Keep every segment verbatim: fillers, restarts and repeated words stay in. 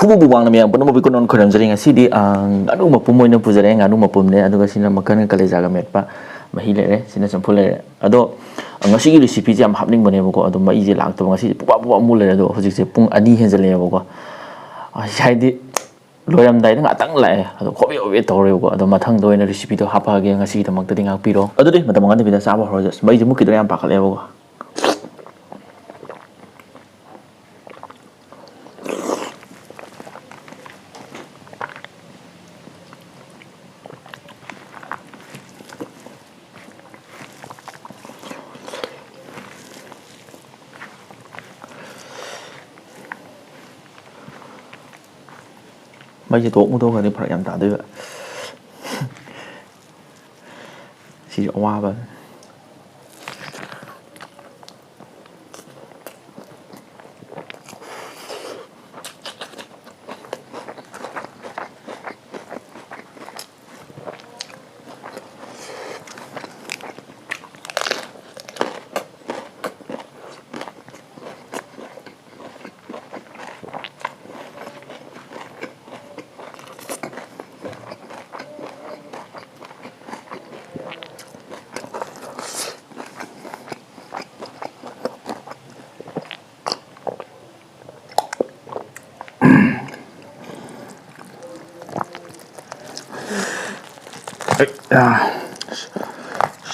ꯈꯨꯕꯨꯕꯨ ꯋꯥꯡꯅ ꯃꯌꯥꯝ ꯄꯨꯝꯅꯃꯛꯄꯨ ꯀꯣꯟꯅꯣꯟ ꯈꯣꯏꯔꯝꯖꯔꯤ꯫ ꯉꯁꯤꯗꯤ, ꯑ, ꯉꯥꯅꯨ ꯃꯄꯨꯝ ꯑꯣꯏꯅ ꯄꯨꯖꯔꯛꯑꯦ꯫ ꯉꯥꯅꯨ ꯃꯄꯨꯝꯅꯦ, ꯑꯗꯨꯒ ꯁꯤꯅ ꯃꯈꯜ ꯀꯂꯦꯖꯥꯒ ꯃꯦꯠꯄ ꯃꯍꯤ ꯂꯩꯔꯦ, ꯁꯤꯅ ꯆꯝꯐꯨꯠ ꯂꯩꯔꯦ꯫ ꯑꯗꯣ ꯉꯁꯤꯒꯤ recipeꯁꯦ ꯌꯥꯝ ꯍꯥꯞꯅꯤꯡꯕꯅꯦꯕꯀꯣ, ꯑꯗꯣ ꯃꯩꯁꯦ ꯂꯥꯛꯇꯕ, ꯉꯁꯤꯁꯦ ꯄꯨꯕꯥ ꯄꯨꯕꯥ ꯃꯨ ꯂꯩꯔꯦ꯫ ꯑꯗꯣ ꯍꯧꯖꯤꯛꯁꯦ ꯄꯨꯡ ꯑꯅꯤ ꯍꯦꯟꯖꯜꯂꯛꯑꯦꯕꯀꯣ, ꯑ, ꯍꯥꯏꯗꯤ ꯂꯣꯏꯔꯝꯗꯥꯏꯗ ꯉꯥꯛꯇꯪ ꯂꯥꯛꯑꯦ, ꯑꯗꯣ ꯍꯣꯕꯦ ꯍꯣꯕꯦ ꯇꯧꯔꯦꯕꯀꯣ꯫ ꯑꯗꯣ ꯃꯊꯪꯗ ꯑꯣꯏꯅ recipeꯗꯣ ꯍꯥꯞꯄꯛꯑꯒꯦ, ꯉꯁꯤꯒꯤꯗꯃꯛꯇꯗꯤ ꯉꯥꯛꯄꯤꯔꯣ꯫ ꯑꯗꯨꯗꯤ ꯃꯇꯝ ꯃꯥꯡꯍꯟꯗꯕꯤꯗ ꯆꯥꯕ ꯍꯧꯔꯁꯦ꯫ ꯑꯁ, ꯃꯩꯁꯦ ꯃꯨꯠꯈꯤꯗꯣꯔꯦ, ꯌꯥꯝ ꯄꯥꯈꯠꯂꯦꯕꯀꯣ꯫ ꯃꯩꯁꯦ ꯊꯣꯛ ꯃꯨꯊꯣꯛꯈ꯭ꯔꯗꯤ ꯐꯔꯛ ꯌꯥꯝ ꯇꯥꯗꯣꯏꯕ꯫ ꯁꯤꯁꯨ ꯑꯋꯥꯕ꯫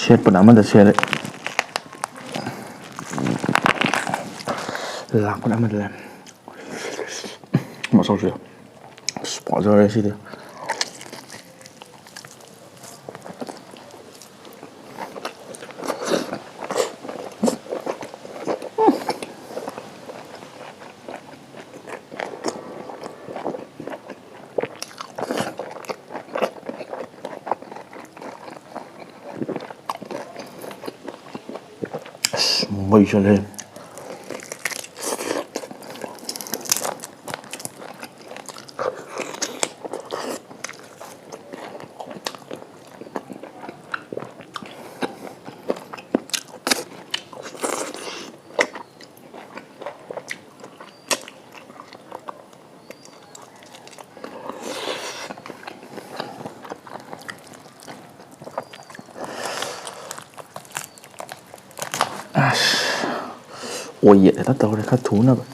ꯁꯦꯠꯄꯅ ꯑꯃꯗ ꯁꯦꯠꯂꯦ, ꯂꯥꯛꯄꯅ ꯑꯃꯗ ꯂꯩ꯫ ꯃꯁꯛꯁꯦ ꯑꯁ ꯐꯖꯔꯦ ꯁꯤꯗꯤ꯫ ꯑꯁ, ꯃꯩ ꯆꯠꯂꯦ꯫ ꯑꯣꯏ ꯌꯦꯠ ꯍꯦꯛꯇ ꯇꯧꯔꯦ ꯈꯔ ꯊꯨꯅꯕ꯫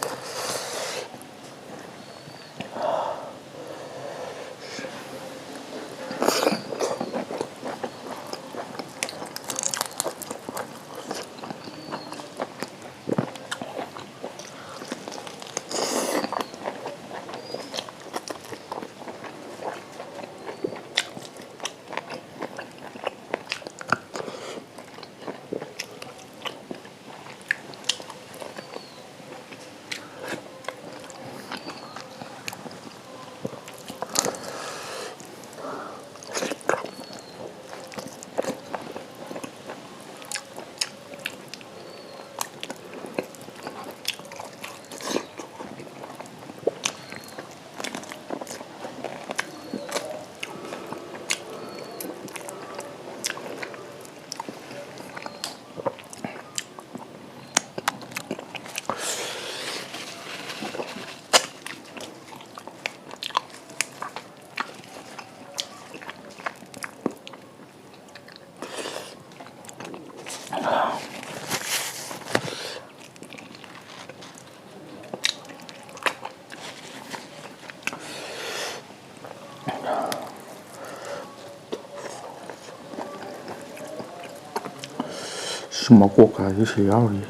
ꯁꯤ ꯃꯀꯣꯛ ꯀꯥꯏꯁꯤ ꯁꯤ ꯌꯥꯎꯔꯤ꯫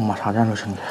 ꯃꯁꯥꯁꯦ ꯍꯥꯟꯅ ꯂꯣꯏꯁꯤꯟꯒꯦ꯫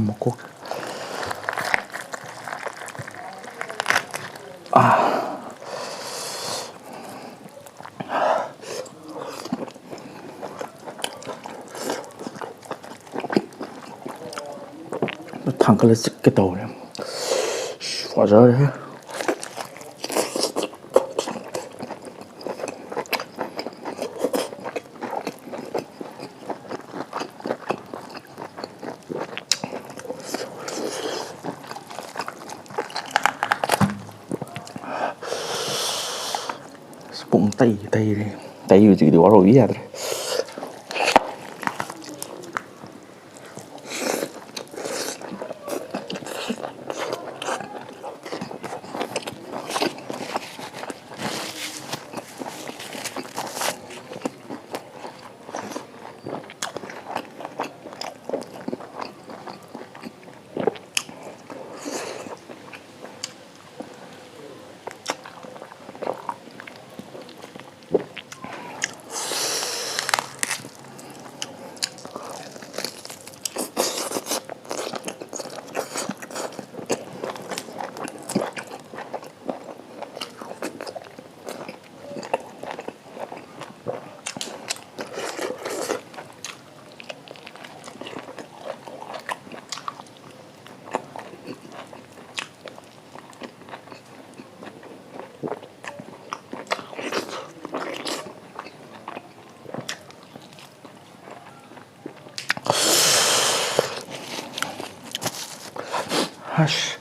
ꯃꯀꯣꯛ꯫ ꯊꯥꯡꯒꯠꯂ ꯆꯤꯛꯀꯦ ꯇꯧꯔꯦ꯫ ꯐꯖꯔꯦ꯫ ꯄꯨꯡ ꯇꯩ ꯇꯩꯔꯦ꯫ ꯇꯩꯕꯁꯤꯒꯤꯗꯤ ꯋꯥꯔꯧꯕꯤ ꯌꯥꯗ꯭ꯔꯦ꯫ ꯑꯁ꯫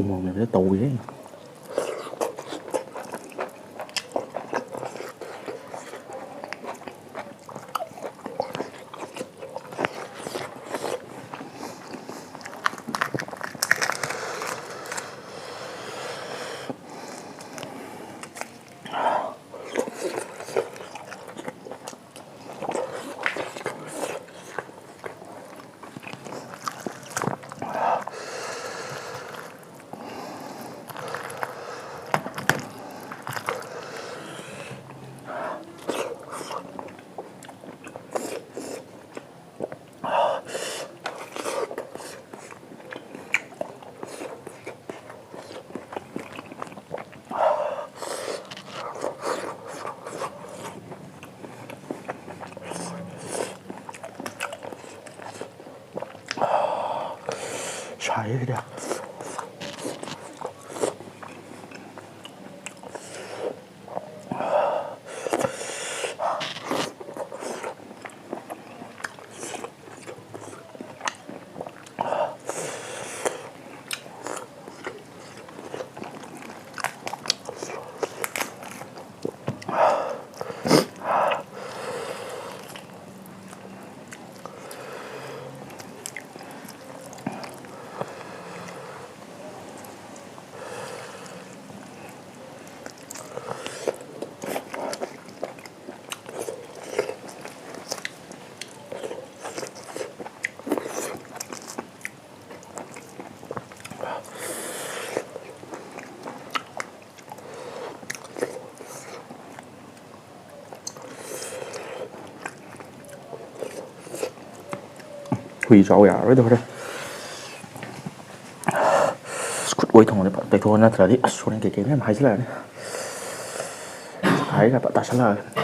ꯎꯃꯪ ꯂꯩꯕꯗ ꯇꯧꯏꯍꯦ꯫ ꯁꯥꯏꯌꯦ ꯁꯤꯗꯤ꯫ ꯍꯨꯏ ꯆꯥꯎ ꯌꯥꯔꯔꯣꯏꯗ ꯍꯣꯔꯦꯟ꯫ ꯈꯨꯠ ꯑꯣꯏ ꯊꯪꯕꯗ ꯐꯖꯅ ꯇꯩꯊꯣꯛꯑ ꯅꯠꯇ꯭ꯔꯗꯤ ꯑꯁ ꯍꯣꯔꯦꯟ ꯀꯩꯀꯩ ꯃꯌꯥꯝ ꯍꯥꯏꯖꯤꯜꯂꯛꯑꯅꯤ꯫ ꯍꯥꯏꯒ ꯐꯖꯅ ꯇꯥꯁꯜꯂꯛꯑꯒ꯫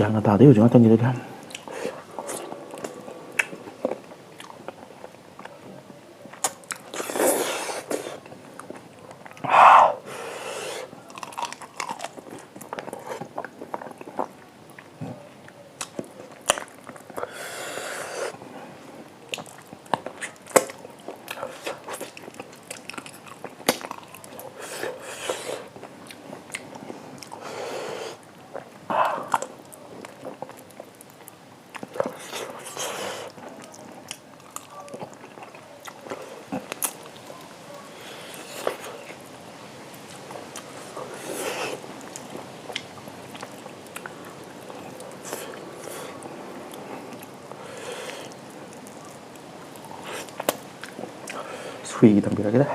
ꯒ꯭ꯌꯥꯟꯒ ꯇꯥꯗꯦ ꯍꯧꯖꯤꯛ ꯉꯥꯛꯇꯪꯒꯤꯗꯨꯗꯤ꯫ ꯁꯨꯏꯒꯤ ꯊꯝꯕꯤꯔꯒꯦꯗ꯫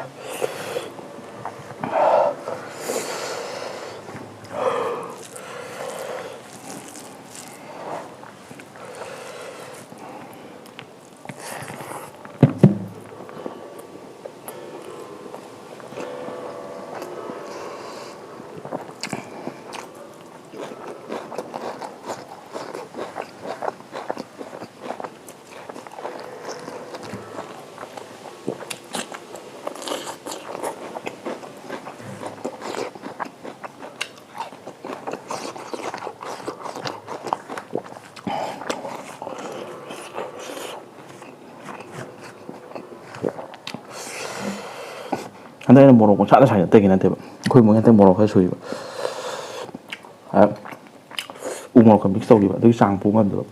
ꯍꯟꯗꯛ ꯑꯩꯅ ꯃꯣꯔꯣꯛ ꯄꯪꯁꯥꯗ ꯁꯥꯏ ꯑꯇꯩꯒꯤ ꯅꯠꯇꯦꯕ, ꯑꯩꯈꯣꯏ ꯏꯃꯨꯡꯒꯤ ꯍꯟꯗꯛ ꯃꯣꯔꯣꯛ ꯈꯔ ꯁꯨꯏꯕ꯫ ꯑ, ꯎ ꯃꯣꯔꯣꯛꯀ mix ꯇꯧꯈꯤꯕ, ꯑꯗꯨꯒꯤ ꯆꯥꯡ ꯄꯨ ꯉꯝꯗꯕ꯫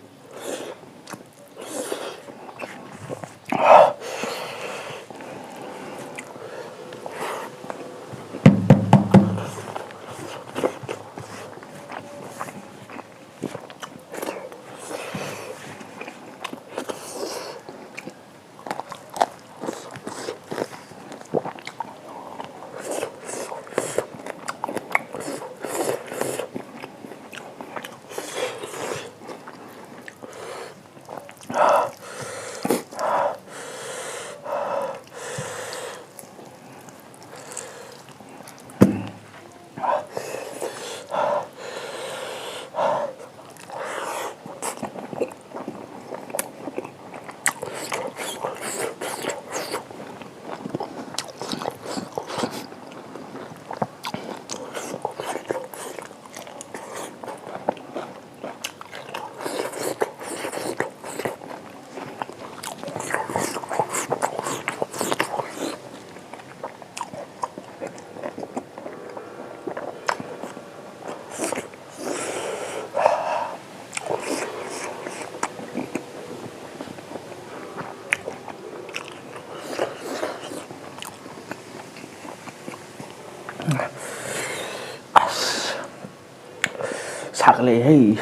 ꯊꯥꯒꯠꯂꯛꯑꯦ ꯍꯩ꯫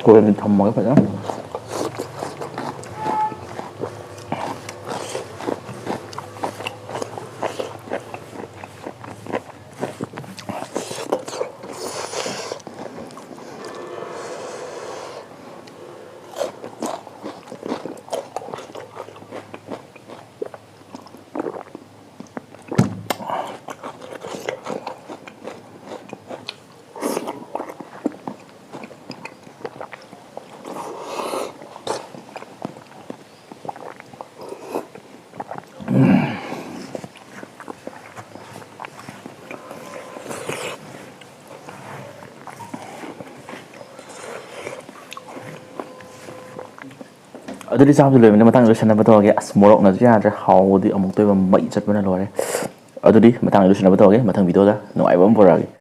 ꯀꯣꯏꯅ ꯊꯝꯃꯒ ꯐꯖꯅ꯫ ꯑꯗꯨꯗꯤ ꯆꯥꯕꯗꯤ ꯂꯣꯏꯕꯅꯤꯅ ꯃꯇꯥꯡꯗ ꯂꯣꯏꯁꯟꯅꯕ ꯇꯧꯔꯒꯦ꯫ ꯑꯁ, ꯃꯣꯔꯣꯛꯅꯁꯨ ꯌꯥꯗ꯭ꯔꯦ, ꯍꯥꯎꯕꯗꯤ ꯑꯃꯨꯛꯇ ꯑꯣꯏꯕ ꯃꯩ ꯆꯠꯄꯅ ꯂꯣꯏꯔꯦ꯫ ꯑꯗꯨꯗꯤ ꯃꯇꯥꯡꯗ ꯂꯣꯏꯁꯟꯅꯕ ꯇꯧꯔꯒꯦ, ꯃꯊꯪ ꯚꯤꯗꯤꯑꯣꯗ ꯅꯨꯡꯉꯥꯏꯕ ꯑꯃ ꯄꯨꯔꯛꯑꯒꯦ꯫